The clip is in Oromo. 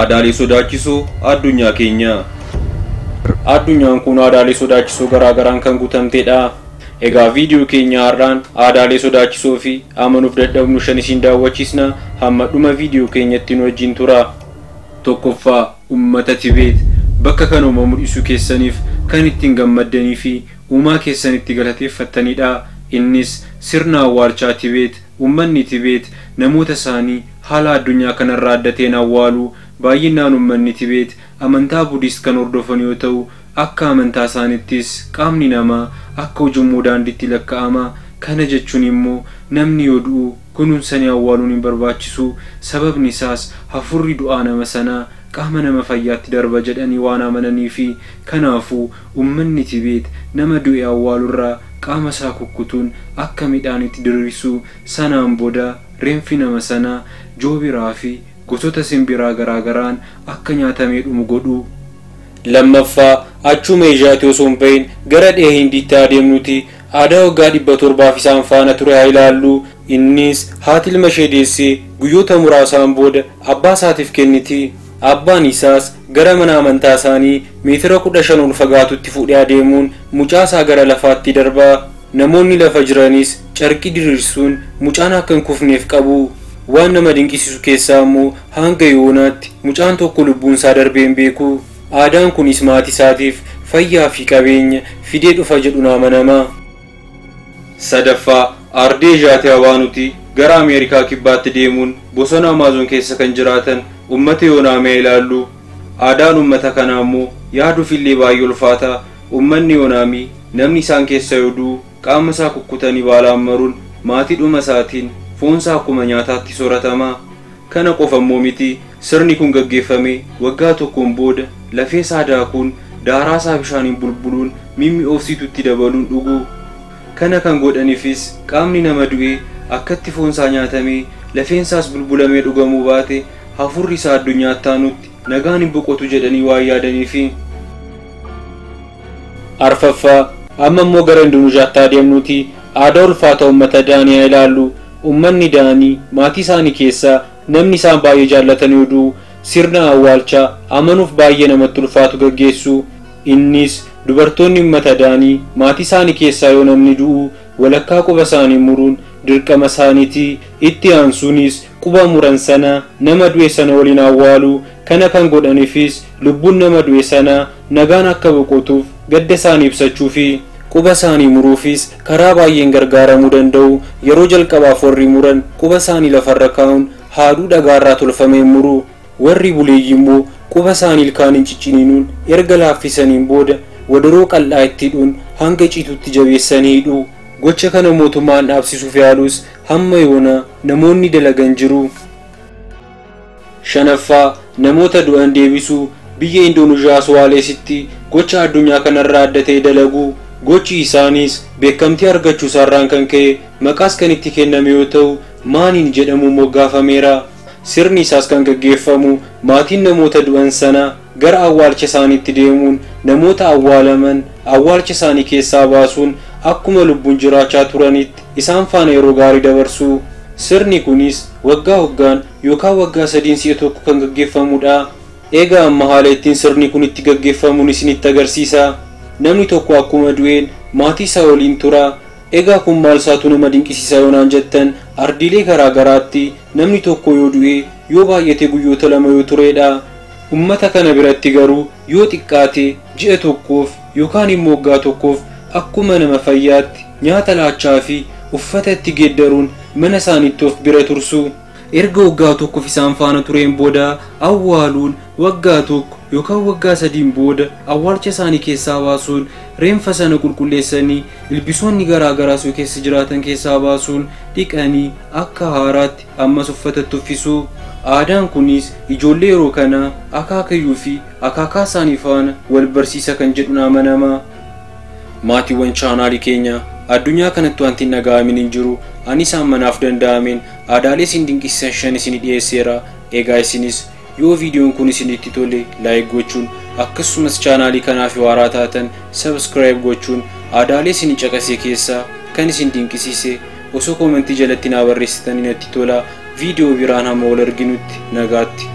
Aadaalee sodaachisoo addunyaa keenyaa. Addunyaan kun aadaalee sodaachisoo garaa garaan kan guutamtedha. Egaa viidiyoo keenya har'aan aadaalee sodaachisoo fi amanuuf dadhabnu 5 isin daawwachiisna. Hamma dhuma viidiyoo keenyatti nu wajjin tura. Tokkoffaa, uummata Tibeet. Bakka kan uumamu dhiisuu keessaniif kan ittiin gammaddanii fi uumaa keessan itti galateeffattanidha. Innis sirna awwaalchaa Tibeet. Uummanni Tibeet namoota isaanii haala addunyaa kanarraa adda ta'een awwaalu. Baay'inaan uummanni Tibeet amantaa Budiist kan hordofan yoo ta'u, akka amantaa isaaniittis qaamni namaa akka ujummoo daandiitti lakkaa'ama. Kana jechuun immoo namni yoo du'u kunuunsanii awwaaluun hin barbaachisu. Sababni isaas hafuurri du'aa nama sanaa qaama nama fayyaatti darba jedhanii waan amananii fi kanaafuu uummanni Tibeet nama du'e awwaalurraa qaama isaa kukkutuun akka midhaanitti diriirsu. Sanaan booda reenfi nama sanaa joobiraa fi gosoota simbiraa garaagaraan akka nyaatamee dhumu godhu. Lammaffaa, achuma Eeshiyaatti osoo hin bahin gara dhiha Hindiitti adeemnuti aadaa waggaa 700 isaan faana ture haa ilaallu. Innis haati ilma ishee deessee guyyoota muraasaan booda abbaa isaatiif kenniti. Abbaan isaas gara mana amantaa isaanii meetira 15 ol fagaatutti fuudhee adeemuun mucaa isaa gara lafaatti darba. Namoonni lafa jiranis carqii diriirsuun mucaan akka hin kufneef qabu. Waan nama dinqisiisu keessaa immoo hanga yoonaatti mucaan tokko lubbuun isaa darbee hin beeku. Aadaan kunis maatii isaatiif fayyaa fi qabeenya fidee dhufa jedhu amanama. Sadaffaa, ardii Eeshiyaatti hawaanuti gara Ameerikaa kibbaatti deemuun bosona Amaazoon keessa kan jiraatan uummata Yoonaamee ilaallu. Aadaan uummata kanaa immoo yaaduuf illee baay'ee ulfaata. Uummanni Yoonaamii namni isaan keessa yoo du'u qaama isaa kukkutanii baalaan maruun maatii dhuma isaatiin foonsaa akkuma nyaataatti sooratama. Kana qofa immoo miti, sirni kun gaggeeffame waggaa tokkoon booda lafee isaa daakuun daaraa isaa bishaaniin bulbuluun mimmi'oofsituutti dabaluun dhugu. Kana kan godhaniifis qaamni nama du'e akkatti foonsaa nyaatamee lafeensaas bulbulamee dhugamuu baate hafuurri isaa addunyaatti aanutti nagaan hin boqotu jedhanii waan yaadaniifi. Arfaffaa, amma immoo gara Indunuuziyaatti adeemnuti aadaa ulfaataa uummata Daanii haa ilaallu. Uummanni Daanii maatii isaanii keessaa namni isaan baay'ee jaallatan yoo du'u sirna awwaalchaa amanuuf baay'ee namatti ulfaatu gaggeessu. Innis dubartoonni uummata Daanii maatii isaanii keessaa yoo namni du'u walakkaa quba isaanii muruun dirqama isaaniiti. Itti aansuunis quba muran sana nama du'e sana waliin awwaalu. Kana kan godhaniifis lubbuun nama du'e sana nagaan akka boqotuuf gadda isaanii ibsachuufi. Quba isaanii muruufis karaa baay'een gargaaramuu danda'u. Yeroo jalqabaaf warri muran quba isaanii lafarra kaa'uun haaduu dhagaarraa tolfameen muru. Warri buleeyyii immoo quba isaanii ilkaaniin cicciniinuun erga laaffisaniin booda wadaroo qal'aa itti hidhuun hanga citutti jabeessanii hidhu. Gocha kana mootummaan dhaabsisuuf yaalus hamma yoona namoonni dalagan jiru. Shanaffaa, namoota du'an deebisuu. Biyya Indooneezhiyaa Suwaaleesitti gocha addunyaa kanarraa adda ta'e dalagu. Gochi isaanis beekamtii argachuu isaarraan kan ka'e maqaas kan itti kenname yoo ta'u maaniin jedhamuun moggaafameera. Sirni isaas kan gaggeeffamu maatiin namoota du'an sana gara awwaalcha isaaniitti deemuun namoota awwaalaman awwaalcha isaanii keessaa baasuun akkuma lubbuun jiraachaa turanitti isaan faana yeroo gaarii dabarsu. Sirni kunis waggaa waggaan yookaan waggaa 3 si'a tokko kan gaggeeffamudha. Egaa amma haala ittiin sirni kun itti gaggeeffamuun isinitti agarsiisa. Namni tokko akkuma du'een maatii isaa waliin tura. Egaa kun maal isaatu nama dinqisiisa yoonaan jettan, ardiilee garaa garaatti namni tokko yoo du'e yoo baay'ate guyyoota 2 yoo turedha. Uummata kana biratti garuu yoo xiqqaate ji'a tokkoof yookaan immoo waggaa tokkoof akkuma nama fayyaatti nyaata laachaa fi uffata itti geeddaruun mana isaaniitti of bira tursu. Erga waggaa tokkoof isaan faana tureen booda awwaaluun waggaa 1 yookaan waggaa 3 booda awwaalcha isaanii keessaa baasuun reenfa sana qulqulleessanii ilbisoonni garaa garaa suu keessa jiraatan keessaa baasuun dhiqanii akka haaraatti ammas uffatatti uffisu. Aadaan kunis ijoollee yeroo kanaa akaakayyuu fi akaakaa isaanii faana wal barsiisa kan jedhuun amanama. Maatiiwwan chaanaalii keenya addunyaa kanatti wanti hin dhaga'amin hin jiru. Ani isaan manaaf danda'ameen aadaalee isin dinqisiisan 5 isin dhiyeesseera. Egaa isinis yoo viidiyoon kun isinitti tole laayik gochuun akkasumas chaanaalii kanaaf yoo haaraa taatan sabskiraayib gochuun aadaalee isin caqasee keessaa kan isin dinqisiise osoo koomentii jalatti naa barreessitanii natti tola. Viidiyoo biraan hamma wal arginutti nagaatti.